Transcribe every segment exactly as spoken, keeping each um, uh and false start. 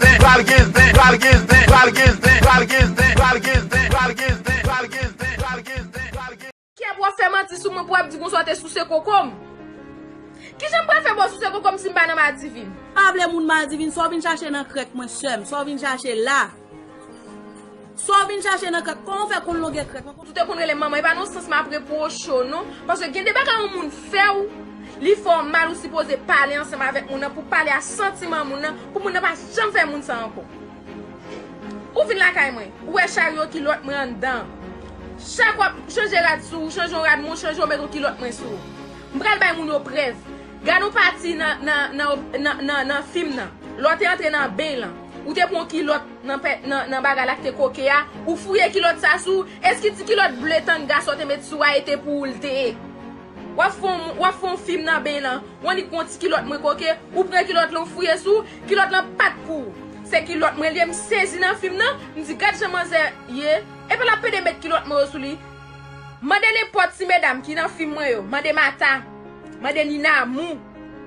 zen, pral gen zen, pral gen zen, pral gen zen, pral gen zen, pral gen zen, pral gen zen, pral gen zen, pral gen zen, pral gen zen, pral gen zen. Kè pou w ap fè manti sou mwen, pou w ap di konsa w te souse koko m. Kijan m pral fè pou w souse koko m si m pa nan Madivin? Pa vle moun Madivin, sa w vin chache nan krèk mwen, sè m, sa w vin chache la. Sa w vin chache nan krèk, kòman w fè konn longè krèk lan? Ou te konn rele m manman, e pa nan sans m ap repwoche w non. Paske gen de bagay yon moun fè w, li fè w mal, ou sipoze pale ansanm avèk moun nan, pou pale a santiman moun nan, pou moun nan pa janm fè moun sa ankò. Ou vin lakay mwen, ou wè charyo kilòt mwen anndan. Chak w ap chanje rad sou ou, chanje yon rad mwen, ou chanje yon, met yon kilòt mwen sou ou. M pral bay moun yo prèv. Gade yon pati nan, nan, nan, nan, nan, nan fim nan. Lè w te antre nan beny lan, ou te pran yon kilòt nan pè, nan, nan bagay la ki te koke a, ou fouye kilòt sa sou ou. Èske ti kilòt ble tanga sa w te met sou a, e te pou ou l te ye? W ap fè yon, w ap fè yon fim nan beny lan, w annik gon ti kilòt mwen koke, ou pran kilòt lan, ou fouye sou ou, kilòt lan pa t pou ou. Se kilòt mwen li ye, m sezi nan fim nan, m di, "Gad jan manzè ye, epi l ap pede met kilòt mwen yo sou li." Mande nenpòt ti medam ki nan fim mwen yo, mande Mata, mande Nina Amou,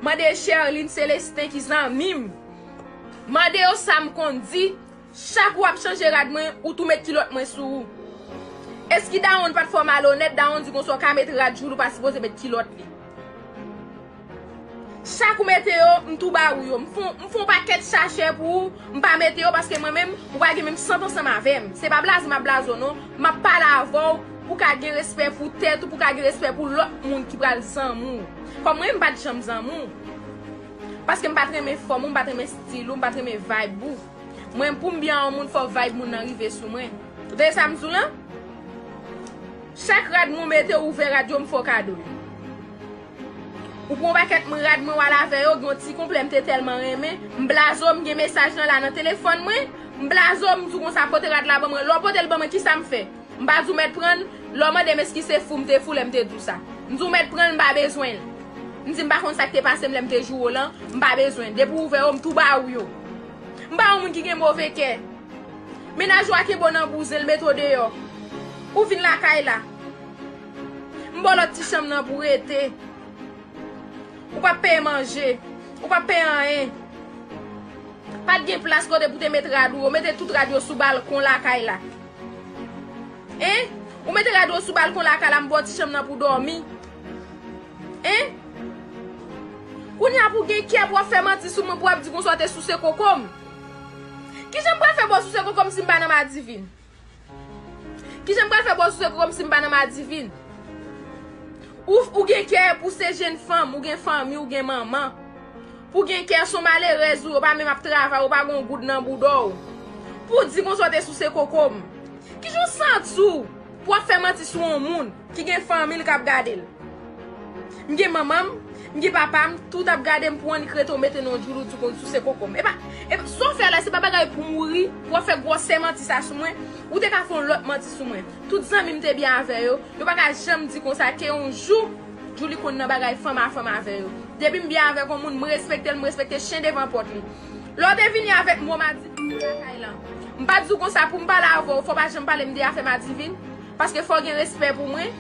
mande Sherline Celestin ki zanmi m. Mande yo sa m konn di, chak ou ap chanje rad mwen, ou tou met kilòt mwen sou ou. Èske dawonn pa t fè w malonèt, dawonn di konsa w ka met rad Djouly, ou pa sipoze met kilòt li? Chak ou mete yo, m tou ba ou yo. M fon, m fon pakèt sachè pou ou, m pa mete yo paske mwen menm, ou pa gen menm sant ansanm avè m. Se pa blaze m ap blaze w non. M ap pale avè w pou w ka gen respè pou tèt ou, pou w ka gen respè pou lòt moun ki pral zanmi w. Kòm mwen, m pa t janm zanmi w. Paske m pa t renmen fòm ou, m pa t renmen stil ou, m pa t renmen vibe ou. Mwen, pou m byen a yon moun, fò vibe moun nan rive sou mwen. Ou tande sa m di w lan? Chak rad mwen mete, ouvè rad yo, m fè w kado l. Ou pran yon pakèt mwen rad mwen, w al avè yo, gen yon ti konplè m te tèlman renmen. M blaze w, m gen mesaj lan la nan telefòn mwen. M blaze w, m di w konsa, pote rad la ban mwen. Lè w pote l ban mwen, kisa m fè? M pa di w mèt pran l, lè w mande m èske se fou m te fou lè m te di w sa. M di w mèt pran l, m pa bezwen l. M di m pa konn sa k te pase m lè m te joure w lan, m pa bezwen l. Depi w ouvè yo, m tou ba ou yo. M pa yon moun ki gen move kè. Mennaj ou a kenbe w nan bouzen, l mete w deyò. Ou vin lakay la. M ba w lòt ti chanm nan pou w rete. Ou p ap peye manje. Ou p ap peye anyen. Pa t gen plas kote pou te met rad ou yo. Mete tout rad yo sou balkon lakay la. Hein? Ou mete rad ou sou balkon lakay la, m ba w ti chanm nan pou w dòmi. Hein? Kounye a pou w gen kè pou w ap fè manti sou mwen, pou w ap di konsa w te souse koko m. Kijan m pral fè pou w souse koko m si m pa nan Madivin? Kijan m pral fè pou w souse koko m si m pa nan Madivin? Ou, ou gen kè pou se jenn fanm, ou gen fanmi, ou gen manman. Pou gen kè se yon malerèz ou, ou pa menm ap travay, ou pa gen yon goud nan bouda w. Pou w di konsa w te souse koko m. Kijan w santi w pou w ap fè manti sou yon moun ki gen fanmi l k ap gade l? M gen manman m, m gen papa m, tout ap gade m pou w annik rete w mete non Djouly, w di w konn souse koko m. Epa, epa, sa w fè la, se pa bagay pou mouri, pou w ap fè gwosè manti sa sou mwen. Ou te ka fè yon lòt manti sou mwen. Tout zanmi m te byen avè yo, yo pa ka janm di konsa ke yon jou Djouly konn nan bagay fanm a fanm avè yo. Depi m byen avèk yon moun, m respekte l, m respekte chen devan pòt li. Lè w te vini avèk mo Madivin lakay lan, m pa t di w konsa pou m pale avè w, fò w pa janm pale m de afè Madivin, paske fò w gen respè pou mwen.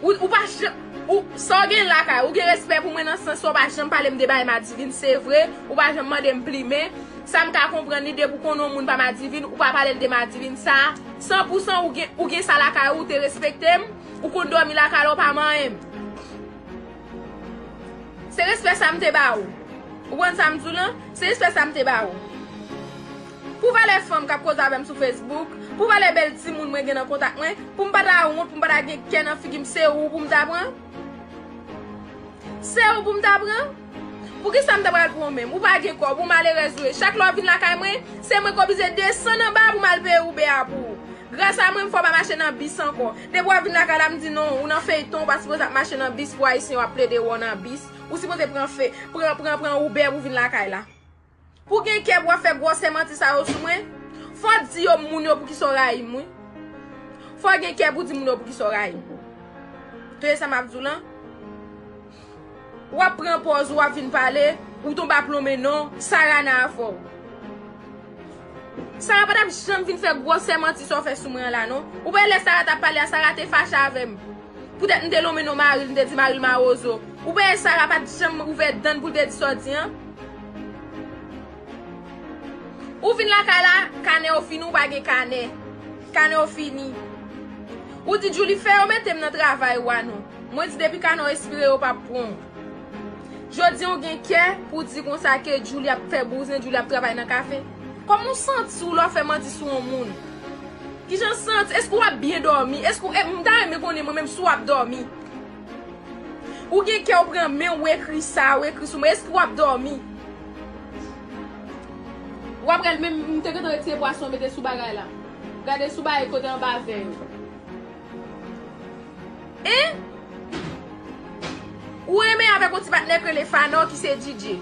Ou, ou pa janm, ou, sa w gen lakay, ou gen respè pou mwen nan sans sa w pa janm pale m de bagay Madivin, se vre, ou pa janm mande m plimen. Sa m ka konprann li, depi w konnen yon moun pa Madivin, ou pa pale l de Madivin, sa, san pou san ou gen, ou gen sa lakay ou, ou te respekte m, ou konn dòmi lakay la, ou pa manyen m. Se respè sa m te ba ou. Ou konprann sa m di w lan? Se respè sa m te ba ou. Pou valè fanm k ap koze avè m sou Facebook, pou valè bèl timoun mwen gen nan kontak mwen, pou m pa ta wont, pou m pa ta gen kè nan figi m, se ou pou m ta pran? Se ou pou m ta pran? Poukisa m ta pral pran w menm? Ou pa gen kòb, ou malerèz ou ye. Chak lè w vin lakay mwen, se mwen k oblije desann anba pou m al peye Uber a pou ou. Gras a mwen, m fè w pa mache nan bis ankò. Depi w ap vin lakay la, m di non, ou nan feyton, ou pa sipoze ap mache nan bis pou ayisyen yo ap plede wè w nan bis. Ou sipoze pran fe, pran, pran, pran Uber pou vin lakay la. Pou gen kè pou w ap fè gwosè manti sa yo sou mwen, fò w di yo moun yo poukisa w rayi m, wi. Fò w gen kè pou di moun yo poukisa w rayi m. Tande sa m ap di w lan? W ap pran pòz ou, w ap vin pale, ou tonbe ap lonmen non, Sara nan afè w. Sara pa t ap janm vin fè gwosè manti sa w fè sou mwen an la non. Ou pa wè lè Sara t ap pale a, Sara te fache avè m. Poutèt m te lonmen non mari l, m te di mari l mawozo. Ou pa wè Sara pa t janm ouvè dan l pou l te di sa w di an? Ou vin lakay la, kanè w fini, ou pa gen kanè. Kanè w fini. Ou di Djouly fè yo mete m nan travay ou a non. Mwen di depi kanè w espire yo p ap pran w. Jodi a w gen kè pou w di konsa ke Djouly ap fè bouzen, Djouly ap travay nan kafe. Kòman w santi w lè w fè manti sou yon moun? Kijan w santi? Èske w ap byen dòmi? Èske w, e, m ta renmen konnen mwen menm si w ap dòmi. Ou gen kè w pran men w ekri sa, w ekri sou mwen. Èske w ap dòmi? W ap rele menm, m te gentan retire pwason mete sou bagay la. Gade sou bagay kote anba vè yo. Hein? Ou renmen avèk yon ti patnè k rele Fano ki se D J.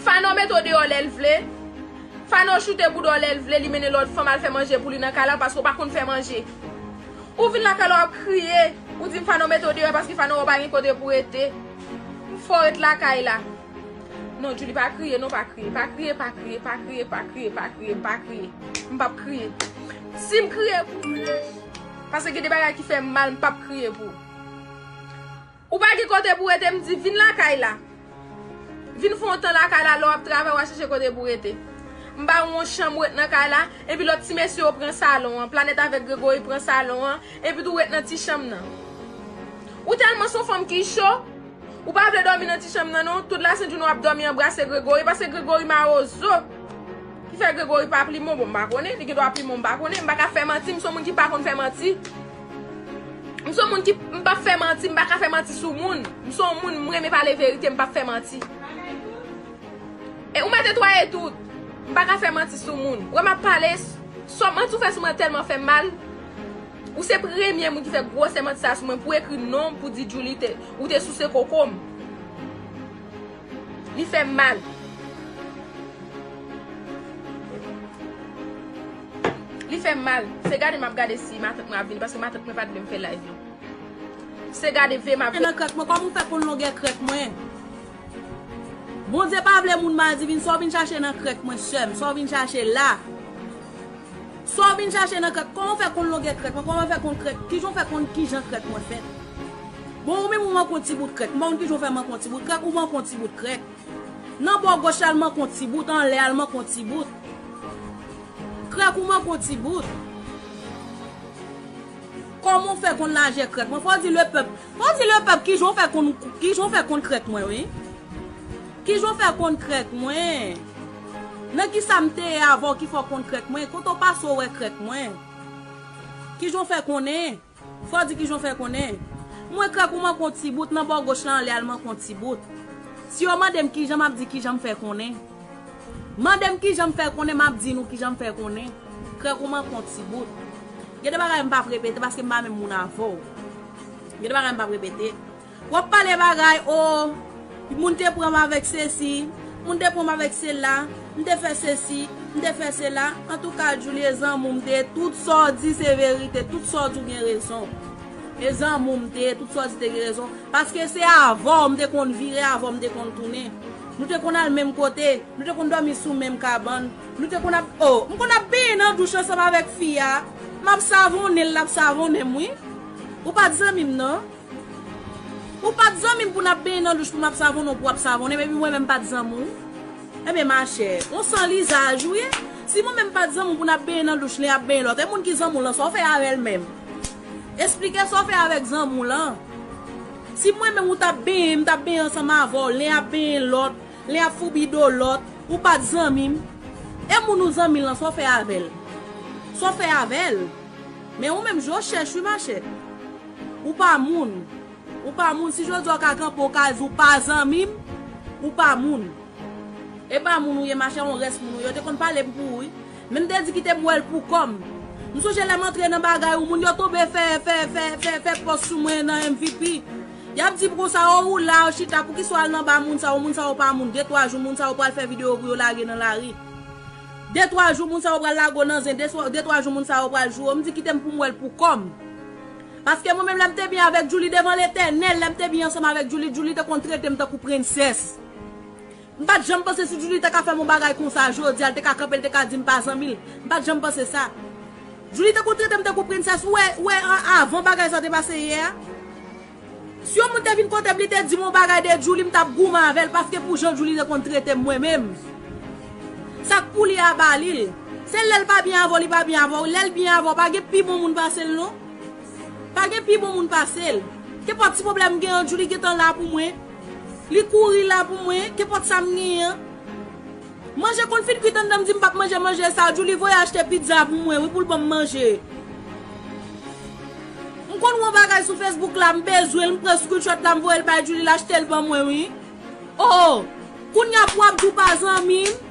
Fano mete w deyò lè l vle. Fano choute bouda w lè l vle, li mennen lòt fanm al fè manje pou li nan kay la paske w pa konn fè manje. Ou vin lakay la w ap kriye, ou di m Fano mete w deyò paske Fano wè w pa gen kote pou rete. M fè w ret lakay la. Non, Djouly, pa kriye, non, pa kriye, pa kriye, pa kriye, pa kriye, pa kriye, pa kriye, pa kriye. M p ap kriye. Si m kriye pou ou, paske gen de bagay ki fè m mal, m p ap kriye pou ou. Ou pa gen kote pou rete, m di, vin lakay la. Vin fè yon tan lakay la, lè w ap travay, w a chèche kote pou rete. M ba ou yon chanm ou ret nan kay la, epi lòt ti mesye yo pran salon an. Planèt avèk Gregory pran salon an, epi tou ret nan ti chanm nan. Ou tèlman se yon fanm ki cho, ou pa vle dòmi nan ti chanm nan non. Tout lasent jounen w ap dòmi anbrase Gregory, paske Gregory mawozo. Ki fè Gregory pa pli bon, bon, m pa konnen, li gen dwa pli bon, m pa konnen, m pa ka fè manti, m se yon moun ki pa konn fè manti. M se yon moun ki, m p ap fè manti, m pa ka fè manti sou moun. M se yon moun, m renmen pale verite, m p ap fè manti. E ou mèt netwaye tout. M pa ka fè manti sou moun. Ou wè m ap pale, s-, sò manti ou fè sou mwen tèlman fè m mal. Ou se premye moun ki fè gwosè manti sa sou mwen pou ekri non m, pou di Djouly te, ou te souse koko m. Li fè m mal. Li fè m mal. Se gade m ap gade si matant mwen ap vini, paske matant mwen pa t vle m fè live non. Se gade veye m ap vini. Nan krèk mwen, kòman w fè konn longè krèk mwen? Bondye pa vle moun mal divin, sa w vin chache nan krèk mwen, sè m, sa w vin chache la. Sa w vin chache nan krèk, kòman w fè konn longè krèk mwen, kòman w fè konn krèk, kijan w fè konn kijan krèk mwen fèt? Bon, ou menm ou manke yon ti bout krèk, m pa konn kijan w fè manke yon ti bout krèk, ou manke yon ti bout krèk. Nan bò goch la, l manke yon ti bout, anlè a, l manke yon ti bout. Krèk ou manke yon ti bout. Kòman w fè konn lajè krèk mwen? Fò w di lepèp, fò w di lepèp kijan w fè konn, kijan w fè konn krèk mwen, wi. Kijan w fè konn krèk mwen? Nan kisa m te ye avè w ki fè w konn krèk mwen? Kote w pase w wè krèk mwen? Kijan w fè konnen? Fò w di kijan w fè konnen. Mwen krèk ou manke yon ti bout, nan bò goch la anlè a l manke yon ti bout. Si yo mande m kijan, m ap di kijan m fè konnen. Mande m kijan m fè konnen, m ap di nou kijan m fè konnen. Krèk ou manke yon ti bout. Gen de bagay m p ap repete paske m pa menm moun avè w. Gen de bagay m p ap repete. W ap pale bagay, o, moun te pran m avèk sesi, moun te pran m avèk sela, m te fè sesi, m te fè sela. Antouka, Djouly, e zanmi w m te ye, tout sa w di se verite, tout sa w di w gen rezon. E zanmi w m te ye, tout sa w di te gen rezon. Paske se avè w m te konn vire, avè w m te konn tounen. Nou te konn al menm kote, nou te konn dòmi sou menm kabann. Nou te konn ap, o, m konn ap benyen nan douch ansanm avèk fi a. M ap savonnen l, l ap savonnen m, wi. Ou pa t zanmi m, non. Ou pa t zanmi m pou n ap benyen nan douch pou m ap savonnen w, pou w ap savonnen m, epi mwen menm m pa t zanmi w. Ebyen, machè, on san lizaj ou ye. Si mwen menm m pa t zanmi w pou n ap benyen nan douch, li ap benyen lòt, e moun ki zanmi w lan, sa w fè avè l menm? Esplike sa w fè avèk zanmi w lan. Si mwen menm ou t ap benyen, m t ap benyen ansanm avè w, len ap benyen lòt, len ap foubi do lòt, ou pa t zanmi m. E moun ou zanmi lan, sa w fè avè l? Sa w fè avè l? Men ou menm, je w chèch wi, machè. Ou pa moun. Ou pa moun. Si jodi a w ka kanpe, w ka di w pa zanmi m, ou pa moun. E pa moun ou ye, machè, yon rès moun ou ye. Yo te konn pale m pou ou, wi. Men m te di kite m wè l pou kò m. M sonje lè m antre nan bagay ou, moun yo tonbe fè, fè, fè, fè, fè pòs sou mwen nan M V P. Y ap di m konsa, o, ou la, ou chita, poukisa w al nan ba moun sa yo, moun sa yo pa moun. De twa jou, moun sa yo pral fè videyo pou yo lage nan lari. De twa jou, moun sa yo pral lage w nan zen. De twa, de twa jou, moun sa yo pral joure w. M di kite m pou m wè l pou kò m. Paske mwen menm lè m te byen avèk Djouly devan Letènèl, lè m te byen ansanm avèk Djouly, Djouly te konn trete m tankou prensès. M pa t janm panse si Djouly te ka fè m yon bagay konsa jodi a, l te ka kanpe, l te ka di m pa zanmi l. M pa t janm panse sa. Djouly te konn trete m tankou prensès. Ou wè, ou wè, a- avan bagay sa te pase yè a. Si yon moun te vin kote m, li te di m yon bagay de Djouly, m t ap goumen avè l, paske pou jan Djouly te konn trete m mwen menm. Sa k pou li a ba li l. Se lè l pa byen avè w, li pa byen avè w. Lè l byen avè w, pa gen pi bon moun pase l non. Pa gen pi bon moun pase l. Kenpòt ti pwoblèm m gen an, Djouly gentan la pou mwen. Li kouri la pou mwen, kenpòt sa m genyen an. Manje konn fin kwit anndan, m di m p ap manje manje sa. Djouly voye achte pizza pou mwen, wi, pou l ban m manje. M konn wè yon bagay sou Facebook la, m bezwen l, m pran screenshot la, m voye l bay Djouly, l achte l ban mwen, wi. Oh, kounye a pou w ap di w pa zanmi m?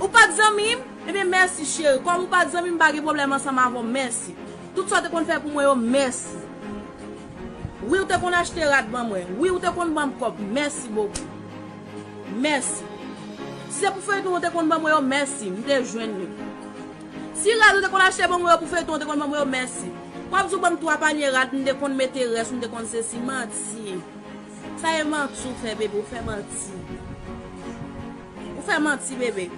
Ou pa t zanmi m? Ebyen, mèsi, cheri. Kòm ou pa t zanmi m, m pa gen pwoblèm ansanm avè w. Mèsi. Tout sa w te konn fè pou mwen yo, mèsi. Wi, ou te konn achte rad ban mwen. Wi, ou te konn ban m kòb. Mèsi bokou. Mèsi. Si se pou feyton ou te konn ban mwen yo, mèsi. M te jwenn li. Si rad ou te konn achte ban mwen yo pou feyton ou te konn ban mwen yo, mèsi. W ap di w ban m twa panye rad, m te konn mete rès, m te konn sesi, manti. Sa e manti ou fè, bebe, ou fè manti. Ou fè manti, bebe.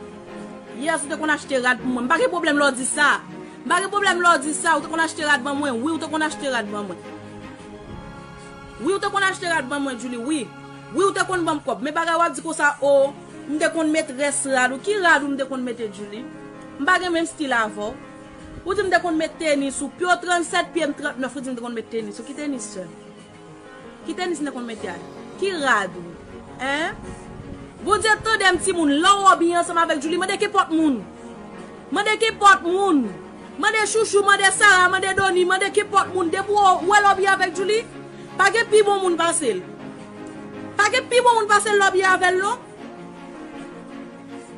Yes, ou te konn achte rad pou mwen. M pa gen pwoblèm lè w di sa. M pa gen pwoblèm lè w di sa. Ou te konn achte rad ban mwen. Wi, ou te konn achte rad ban mwen. Wi, ou te konn achte rad ban mwen, Djouly, wi. Wi, ou te konn ban m kòb. Men bagay w ap di konsa, o, m te konn met rès rad ou. Ki rad ou m te konn mete, Djouly? M pa gen menm stil avè w. Ou di m te konn met tenis ou. Pye w trannsèt, pye m trannèf, ou di m te konn met tenis ou. Ki tenis, sè? Ki tenis m te konn mete a? Ki rad ou? Hein? Bondye tande m, timoun, lè w byen ansanm avèk Djouly, mande kenpòt moun. Mande kenpòt moun. Mande Chouchou, mande Sara, mande Doni, mande kenpòt moun. Depi w wè lè w byen avèk Djouly, pa gen pi bon moun pase l. Pa gen pi bon moun pase l lè w byen avè l, non.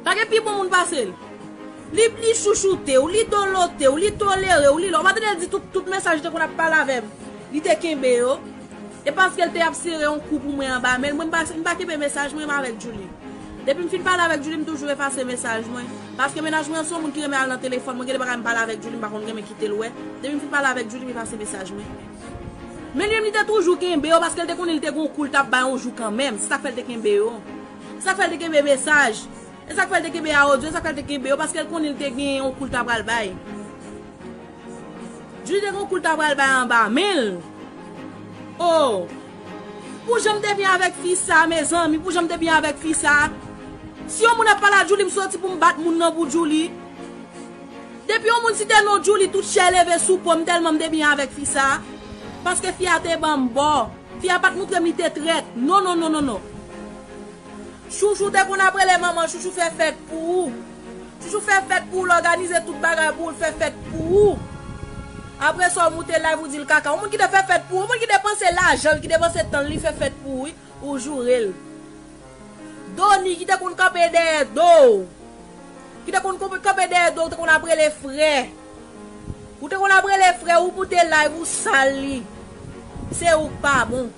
Pa gen pi bon moun pase l. Li, li chouchoute w, li dolote w, li tolere w, li lè w. Ou pa tande l di tout, tout mesaj li te konn ap pale avè m, li te kenbe yo. E paske l te ap sere yon kou pou mwen anba men l. Mwen, m pa, m pa kenbe mesaj mwen, m avèk Djouly. Depi m fin pale avèk Djouly, m toujou efase mesaj mwen. Paske mennaj mwen an se yon moun ki renmen al nan telefòn. Mwen gen de bagay m pale avèk Djouly, m pa konn renmen kite l wè. Depi m fin pale avèk Djouly, m efase mesaj mwen. Men li menm, li te toujou kenbe yo, paske l te konnen li te gen yon kou l t ap bay yon jou kanmenm. Se sa k fè l te kenbe yo. Se sa k fè l te kenbe mesaj. E sa k fè l te kenbe a odyo, e sa k fè l te kenbe yo, paske l konnen l te gen yon kou l ta pral bay. Djouly te gen yon kou l ta pral bay anba men l. Oh! Pou jan m te byen avèk fi sa, mezanmi, pou jan m te byen avèk fi sa. Si yon moun ap pale a Djouly, m soti pou m bat moun nan pou Djouly. Depi yon moun site non Djouly, tout chè leve sou po m, tèlman m te byen avèk fi sa. Paske fi a te ban m bò. Fi a pa t montre m li te trèt. Non, non, non, non, non. Chouchou te konn ap rele manman Chouchou fè fèt pou ou. Chouchou fè fèt pou ou, l òganize tout bagay pou ou, l fè fèt pou ou. Apre sa, ou moute live, ou di l kaka. Yon moun ki te fè fèt pou ou, yon moun ki depanse lajan l, ki depanse tan l, li fè fèt pou ou, wi. Ou joure l. Doni ki te konn kanpe dèyè do w. Ki te konn kanpe, kanpe dèyè do w, te konn ap rele frè. Ou te konn ap rele frè, ou moute live, ou sal li. Se ou k pa bon.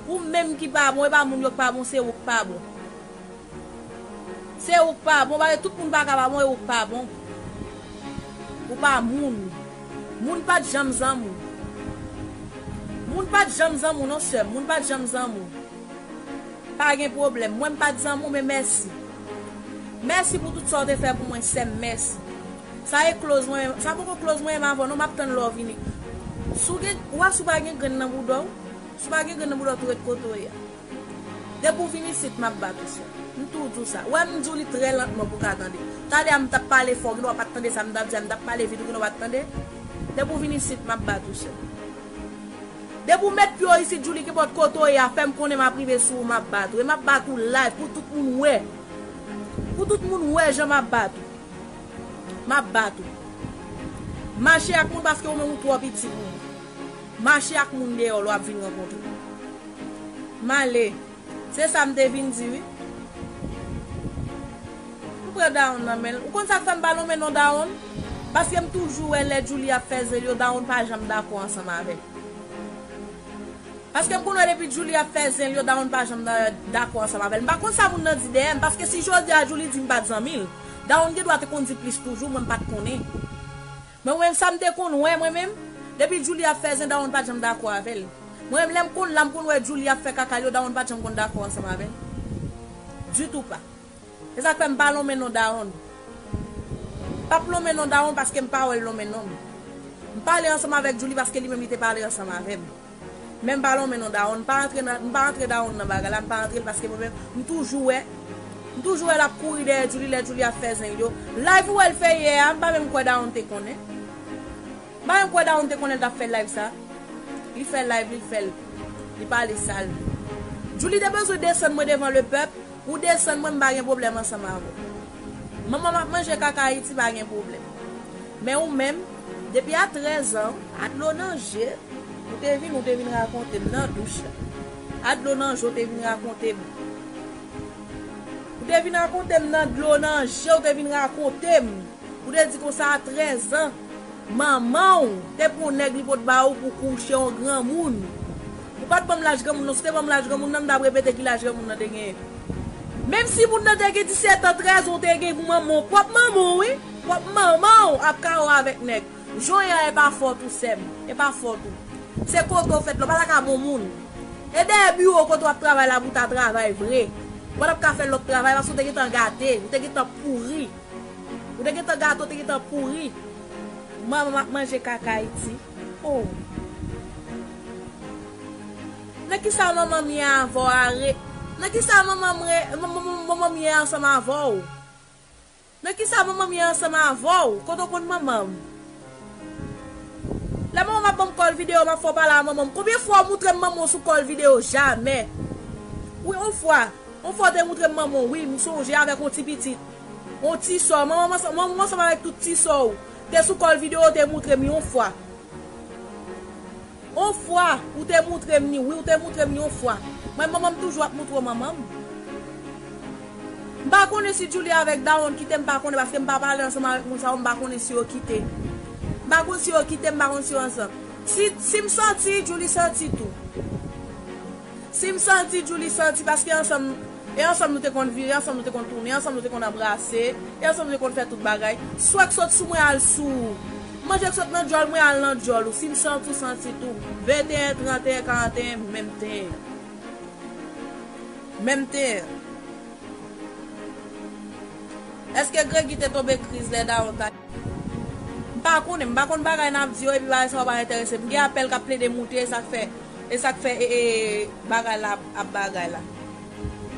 Ou menm ki pa bon, e pa moun yo k pa bon, se ou k pa bon. Se ou k pa bon, paske tout moun pa ka pa bon, e ou k pa bon. Ou pa moun. Moun pa t janm zanmi w. Moun pa t janm zanmi w, non, sè m. Moun pa t janm zanmi w. Pa gen pwoblèm. Mwen, m pa t zanmi w, men mèsi. Mèsi pou tout sa w te fè pou mwen, sè m, mèsi. Sa e close mwen, sa poko close mwen menm avè w non, m ap tann lè w vini. Si w gen, ou wè si w pa gen grenn nan bouda w, si w pa gen grenn nan bouda w, tou ret kote w ye a. Depi w vin isit, m ap bat ou, sè. M tou di w sa. Ou wè m di w li trè lantman pou w ka tande. Talè a m t ap pale fò, ou gendwa pa t tande sa m t ap di a, m t ap pale vit, ou gendwa pa t tande. Depi w vin isit, m ap bat ou, sè. Depi w met pye w isit, Djouly, kenpòt kote w ye a, fè m konnen m ap rive sou ou, m ap bat ou. E m ap bat ou live pou tout moun wè. Pou tout moun wè jan m ap bat ou. M ap bat ou. Mache ak moun paske ou menm ou twò piti pou mwen. Mache ak moun deyò lè w ap vin rankontre. M ale. Se sa m te vin di, wi. M pran Dawonn nan men l. Ou konn sa k fè m pa lonmen non Dawonn? Paske m toujou wè lè Djouly ap fè zen l yo, Dawonn pa janm dakò ansanm avè l. Paske m konn wè depi Djouly ap fè zen l yo, Dawonn pa janm da- dakò ansanm avè l. M pa konn sa moun nan di dèyè m, paske si jodi a Djouly di m pa t zanmi l, Dawonn gendwa te konn di plis toujou, mwen m pa t konnen. Men mwen menm, sa m te konn wè, mwen menm, Depi Djouly ap fè zen, Dawonn pa t janm dakò avè l. Mwen menm, lè m konn la, m konn wè Djouly ap fè kaka l yo, Dawonn pa t janm konn dakò ansanm avè l. Ditou pa. Se sa k fè m pa lonmen non Dawonn. M p ap lonmen non Dawonn paske m pa wè l lonmen non m. M pale ansanm avèk Djouly paske li menm li te pale ansanm avè m. Men m pa lonmen non Dawonn, m pa antre nan, m pa antre Dawonn nan bagay la, m pa antre l paske mwen menm, m toujou wè, m toujou wè l ap kouri dèyè Djouly lè Djouly ap fè zen yo. Live ou wè l fè yè a, m pa menm kwè Dawonn te konnen. M pa menm kwè Dawonn te konnen l t ap fè live sa. Li fè live, li fè l, li pale sal. Djouly te bezwen desann mwen devan le pèp, ou desann mwen, m pa gen pwoblèm ansanm avè w. Manman m ap manje kaka Ayiti, pa gen pwoblèm. Men ou menm, depi a trèz an, a dlo nan je, ou te vin, ou te vin rakonte m nan douch la. A dlo nan je, ou te vin rakonte m. Ou te vin rakonte m nan dlo nan je, ou te vin rakonte m. Ou te di konsa a trèz an, manman w te pran yon nèg li pot ba ou pou kouche yon granmoun. Ou pa t ban m laj granmoun nan, si w te ban m laj granmoun nan, m t ap repete ki laj granmoun nan te genyen. Menm si moun nan te gen disèt an, trèz an, ou te gen pou manman w, pwòp manman w, wi, pwòp manman w ap kare w avèk nèg. Jan w ye a, e pa fòt ou, sè m, e pa fòt ou. Se kote w fèt la, w pa ta ka bon moun. E dèyè biwo kote w ap travay la pou w ta travay vre. Ou pa t ap ka fè lòt travay paske w te gentan gate, ou te gentan pouri. Ou te gentan gate, ou te gentan pouri. Manman m ap manje kaka Ayiti. Oh. Nan kisa manman m ye avè w a re-, nan kisa manman m re-, manman, manman, manman m ye ansanm avè w? Nan kisa manman m ye ansanm avè w? Kote w konn manman m? Lè manman m ap ban m kòl videyo, m ap fè w pale a manman m. Konbyen fwa w moutre m manman w sou kòl videyo? Jamè. Wi, yon fwa. Yon fwa w te moutre m manman w, wi, m sonje, avèk yon ti pitit. Yon ti sè w. Manman m ansanm, manman w ansanm avèk tout ti sè w te sou kòl videyo, w te moutre m yon fwa. Yon fwa, ou te moutre m ni, wi, ou te moutre m yon fwa. Mwen, manman m toujou ap moutre w manman m. M pa konnen si Djouly avèk Dawonn kite, m pa konnen, paske m pa pale ansanm avèk moun sa yo, m pa konnen si yo kite. M pa konn si yo kite, m pa konn si yo ansanm. Si, si m santi, Djouly santi tou. Si m santi, Djouly santi, paske ansanm, e ansanm nou te konn vire, ansanm nou te konn tounen, ansanm nou te konn anbrase, e ansanm nou te konn fè tout bagay. Swè k sot sou mwen al sou ou. Manje k sot nan djòl mwen al nan djòl ou. Si m santi, w santi tou. Venteyen, tranteyen, karanteyen, menm teyen. Menm teyen. Èske Gregi te tonbe kriz lè Dawonn ta M pa konnen, m pa konn bagay n ap di yo, epi bagay sa yo pa enterese m. M gen apèl k ap plede moute, e sa k fè, e sa k fè, e, e, bagay la ap, ap bagay la.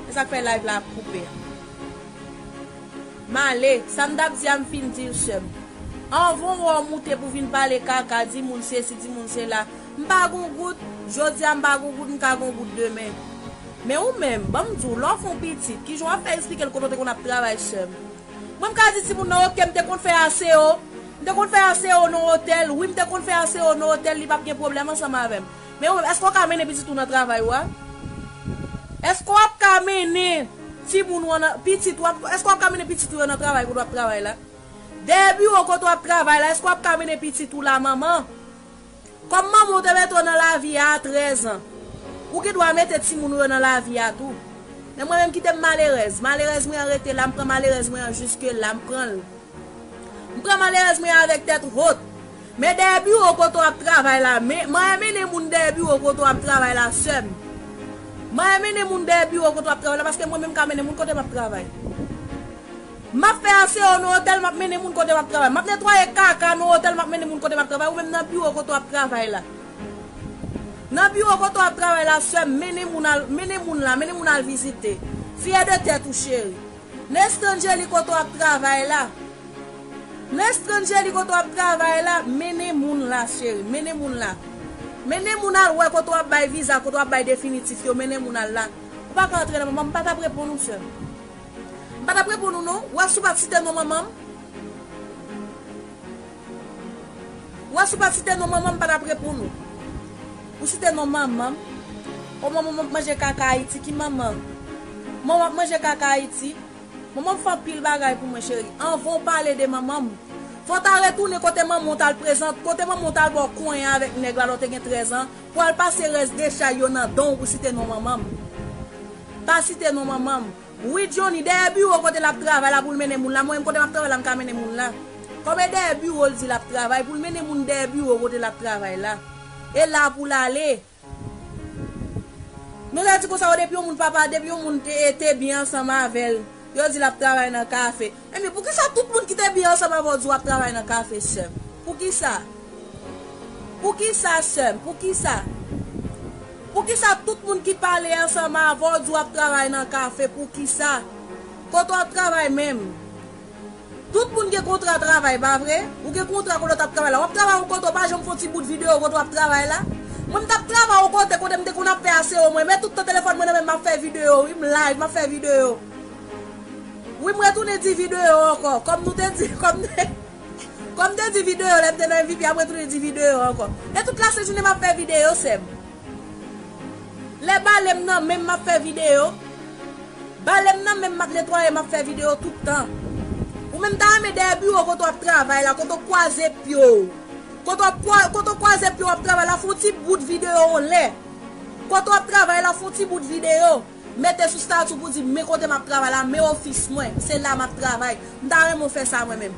E sa k fè live la ap koupe. M ale, sa m t ap di a m fin di l, sè m. Anvan w wè w moute pou vin pale kaka, di moun sesi, di moun sela. M pa gon goud, jodi a m pa gon goud, m ka gon goud demen. Men ou menm, ban m di w, lè w fè yon pitit, kijan w ap fè eksplike l kote w te konn ap travay, sè m? Mwen, m ka di timoun nan, oke, m te konn fè A C O. M te konn fè A C O nan otèl. Wi, m te konn fè A C O nan otèl, li p ap gen pwoblèm ansanm avè m. Men ou menm, èske w ka mennen pitit ou nan travay ou a? Èske w ap ka mennen timoun ou an nan, pitit ou ap, èske w ap ka mennen pitit ou yo nan travay kote w ap travay la? Dèyè biwo kote w ap travay la, èske w ap ka mennen pitit ou la, manman? Kòm manman w te mete w nan lavi a a trèz an, ou gen dwa mete timoun ou yo nan lavi a tou. Men mwen menm, kite m malerèz. Malerèz mwen an rete la, m pran malerèz mwen an jiske la, m pran l. M pran malerèz mwen avèk tèt wot. Men dèyè biwo kote w ap travay la, men, manyen mennen moun dèyè biwo kote w ap travay la, sè m. Manyen mennen moun dèyè biwo kote w ap travay la, paske mwen menm m ka mennen moun kote m ap travay. M ap fè A C O nan otèl, m ap mennen moun kote m ap travay. M ap netwaye kaka nan otèl, m ap mennen moun kote m ap travay. Ou menm nan biwo kote w ap travay la. Nan biwo kote w ap travay la, sè m, mennen moun al, mennen moun la, mennen moun al vizite. Fyè de tèt ou, cheri. Nestrangeli kote w ap travay la. Nestrangeli kote w ap travay la, mennen moun la, cheri. Mennen moun la. Mennen moun al wè kote w ap bay viza, kote w ap bay definitif yo, mennen moun al la. Ou pa ka antre nan manman m, m pa t ap reponn ou, sè m. M pa t ap reponn ou non. Ou wè si w pa t site non manman m? Ou wè si w pa t site non manman m, m pa t ap reponn ou. Ou site non manman m. O manman m ap manje kaka Ayiti, ki manman? Manman ap manje kaka Ayiti. Manman m fè anpil bagay pou mwen, cheri. Anvan w pale de manman m, fò w ta retounen kote manman w t al prezante, kote manman w t al ba w konyen avèk nèg la lè w te gen trèz an, pou w al pase rès de chay yo nan dan w pou site non manman m. Pa site non manman m. Wi, Johnny, dèyè biwo kote l ap travay la pou l mennen moun la. Mwen menm kote m ap travay la, m ka mennen moun la. Kòm e dèyè biwo l di l ap travay, pou l mennen moun dèyè biwo kote l ap travay la. E la pou l ale. Nou ta di konsa, depi yon moun papa, depi yon moun te, te byen ansanm avè l, yo di l ap travay nan kafe. Ebyen, poukisa tout moun ki te byen ansanm avè w di w ap travay nan kafe, sè m? Poukisa? Poukisa, sè m? Poukisa? Poukisa tout moun ki pale ansanm avè w di w ap travay nan kafe? Poukisa? Kote w ap travay menm? Tout moun gen kontra travay, pa vre? Ou gen kontra kote w t ap travay la. W ap travay yon kote, w pa janm fè yon ti bout videyo kote w ap travay la. Mwen, m t ap travay yon kote, kote m te konn ap fè aseo mwen. Men tout tan telefòn mwen nan men m, m ap fè videyo, wi, m live, m ap fè videyo. Wi, m retounen di videyo ankò. Kòm nou te di, kòm, kòm te di videyo, lè m te nan M V P a, m retounen di videyo ankò. E tout lasent jounen m ap fè videyo, sè m. Lè bale m nan men m, m ap fè videyo. Bale m nan men m, m ap netwaye, m ap fè videyo tout tan. Ou menm ta renmen dèyè biwo kote w ap travay la, kote w kwaze pye w. Kote w ap kwa-, kote w kwaze pye w ap travay la, fè yon ti bout videyo yon lè. Kote w ap travay la, fè yon ti bout videyo. Mete sou stati w pou di, men kote m ap travay la, men ofis mwen, se la m ap travay. M ta renmen w fè sa mwen menm.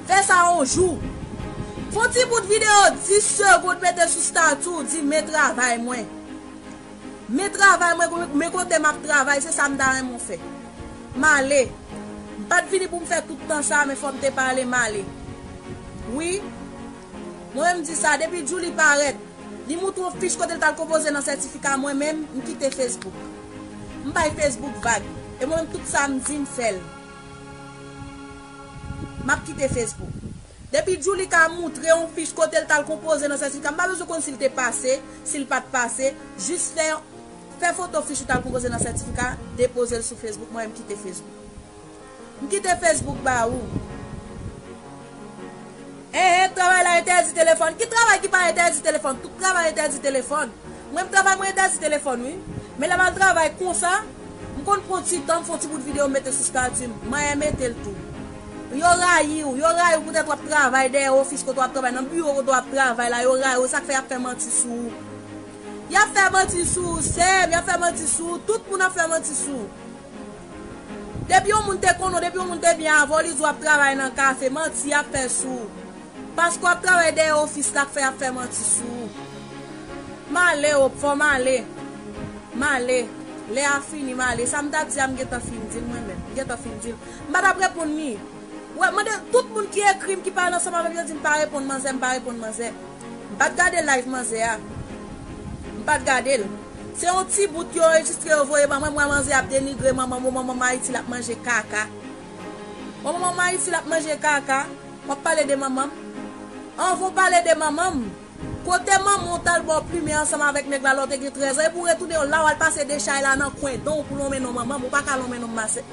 Fè sa yon jou. Fè yon ti bout videyo dis segonn mete sou stati w, di men travay mwen. Men travay mwen, men kote m ap travay, se sa m ta renmen w fè. M ale. M pa t vini pou m fè tout tan sa, men fò m te pale, m ale. Wi. Mwen menm di sa, depi Djouly parèt, li moutre yon fich kote l t al konpoze nan sètifika, mwen menm, m kite Facebook. M bay Facebook vag. E mwen menm, tout sa m di, m fè l. M ap kite Facebook. Depi Djouly ka moutre yon fich kote l t al konpoze nan sètifika, m pa bezwen konn si l te pase, si l pa t pase. Jis fè, fè foto fich ou t al konpoze nan sètifika, depoze l sou Facebook, mwen menm kite Facebook. M kite Facebook ba ou. Eh, eh, travay la entèdi telefòn. Ki travay ki pa entèdi telefòn? Tout travay entèdi telefòn. Mwen, m travay mwen entèdi telefòn, wi. Men lè m al travay konsa, m konn pran ti tan, m fè yon ti bout videyo, m mete sou stati m. Mwen mete l tou. Yo rayi w, yo rayi w poutèt w ap travay dèyè ofis kote w ap travay, nan biwo kote w ap travay la, yo rayi w, sa k fè y ap fè manti sou ou. Y ap fè manti sou ou, sè m, y ap fè manti sou ou, tout moun ap fè manti sou ou. Depi yon moun te konnen w, depi yon moun te byen avè w, li di w ap travay nan kafe, manti y ap fè sou ou. Paske w ap travay dèyè ofis la k fè y ap fè manti sou ou. M ale, o, fò m ale. M ale. Lè a fini, m ale. Sa m t ap di a, m gentan fin di l mwen menm. M gentan fin di l. M pa t ap reponn li. Wè, mande tout moun ki ekri m, ki pale ansanm avè m, yo di m pa reponn manzè, m pa reponn manzè. M pa t gade live manzè a. M pa t gade l. Se yon ti bout yo anrejistre, yo voye ban mwen, m wè manzè ap denigre manman m, o manman m Ayiti l ap manje kaka. O manman m Ayiti l ap manje kaka. W ap pale de manman m. Anvan w pale de manman m, kote manman w t al ba w plimen ansanm avèk nèg la lè w te gen trèz an, epi w retounen la w al pase dechay la nan kwen don w pou lonmen non manman m, ou pa ka lonmen non m masè,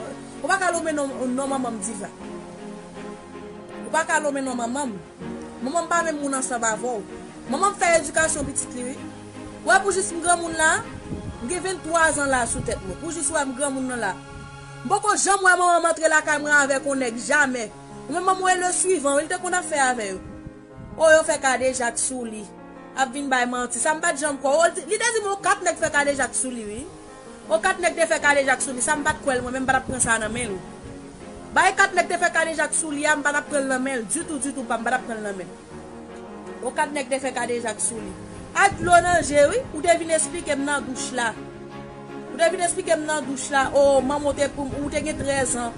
ou pa ka lonmen non, non manman m diva. Ou pa ka lonmen non manman m. Manman m pa menm moun ansanm avè w. Manman m fè edikasyon pitit li, wi. W wè pou jis m granmoun la, m gen venntwa zan la sou tèt mwen. Pou jis w wè m granmoun nan la. M poko janm wè manman m antre lakay mwen avèk yon nèg, jamè. Ou menm manman w e le swivan, wi, l te konn ap fè avè yo. O, yo fè kadejak sou li. Ap vin bay manti. Sa m pa t janm kwè. O, li te di m, o, kat nèg fè kadejak sou li, wi. O, kat nèg te fè kadejak sou li. Sa m pa t kwè l, mwen menm m pa t ap pran sa nan men l. Bagay kat nèg te fè kadejak sou li a, m pa t ap pran l nan men l. Ditou, ditou, pa, m pa t ap pran l nan men l. O, kat nèg te fè kadejak sou li. Ak dlo nan je, wi. Ou te vin esplike m nan douch la. Ou te vin esplike m nan douch la. O, manman w te pou m, ou te gen trèz an.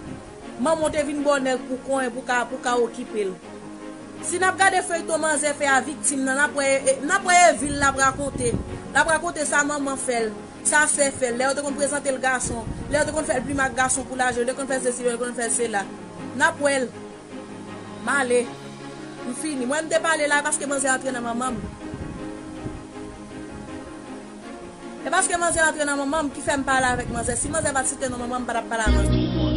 Manman w te vin ba w nèg pou konyen, pou ka, pou ka okipe l. Si n ap gade feyton manzè fè a viktim nan, n ap wè, e, n ap wè e vi l l ap rakonte. L ap rakonte sa manman fè l, sa sè fè l, lè yo te konn prezante l gason, lè yo te konn fè l plim ak gason pou lajan, yo te konn fè sesi, yo te konn fè sela. N ap wè l. M ale. M fini. Mwen, m te pale la paske manzè antre nan manman m. E paske manzè antre nan manman m ki fè m pale avèk manzè. Si manzè pa t site non manman m, m pa t ap pale a manzè.